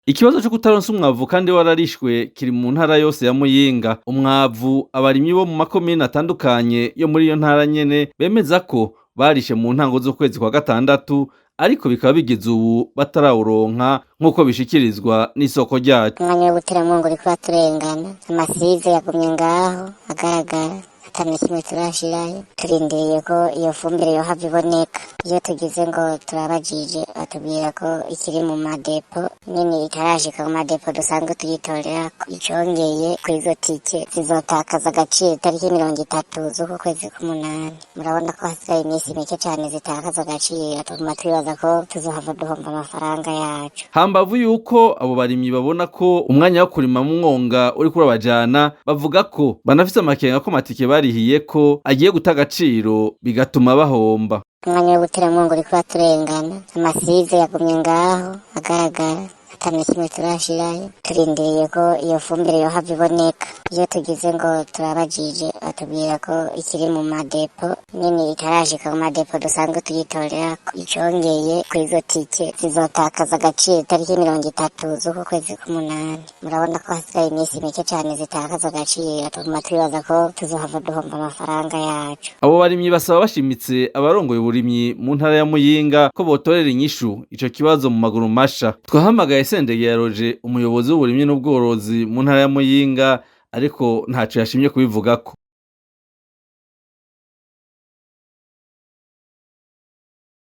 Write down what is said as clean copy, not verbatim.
Ikibazo co kutaronsa umwavu kandi wararishwe kiri mu ntara yose ya Muyinga. Umwavu abarimyi bo mu makomine atandukanye yo muri iyo ntara nyene bemeza ko barishe mu ntango z'ukwezi kwa gatandatu, ariko bikaba bigeze ubu batarawuronka, nk'uko bishikirizwa n'isoko ryacu. Umwanya wo guteramwo uriko uraturengana, amasize yagumye ngaho agaragara, ata kimwe turashirayo. Turindiriye ko iyo fumbire yohava iboneka. Iyo tugize ngo turabajije, batubwira ko ikiri mu madepo nyene, itarashika mu madepo dusanzwe tuyitorerako. Icongeye kw'izo tike, zizotakaza agaciro itariki 30 z'uku kwezi k'umunani. Murabona ko hasigaye iminsi mike cane zitakaza agaciro. Tuguma twibaza ko tuzohava duhomba amafaranga yacu. Hambavu yuko abo barimyi babona ko umwanya wo kurima mu mwonga uriko urabajana, bavuga ko banafise amakenga ko amatike barihiye ko agiye guta agaciro, bigatuma bahomba. Umwanya wo guteramwo uriko uraturengana, amasize yagumye ngaho agaragara, ata kimwe turashirayo. Turindiriye ko iyo fumbire yohava iboneka. Iyo tugize ngo turabajije, batubwira ko ikiri mu madepo nyene, itarashika mu madepo dusanzwe tuyitorerako. Icongeye kw'izo tike, zizotakaza agaciro itariki 30 z'uku kwezi k'umunani. Murabona ko hasigaye iminsi mike cane zitakaza agaciro. Tuguma twibaza ko tuzohava duhomba amafaranga yacu. Abo barimyi basaba bashimitse abarongoye uburimyi mu ntara ya Muyinga ko botorera inyishu ico kibazo mu maguru masha. Twahamagaye Sendege Roger, umuyobozi w'uburimyi n'ubworozi mu ntara ya Muyinga, ariko ntaco yashimye kubivugako.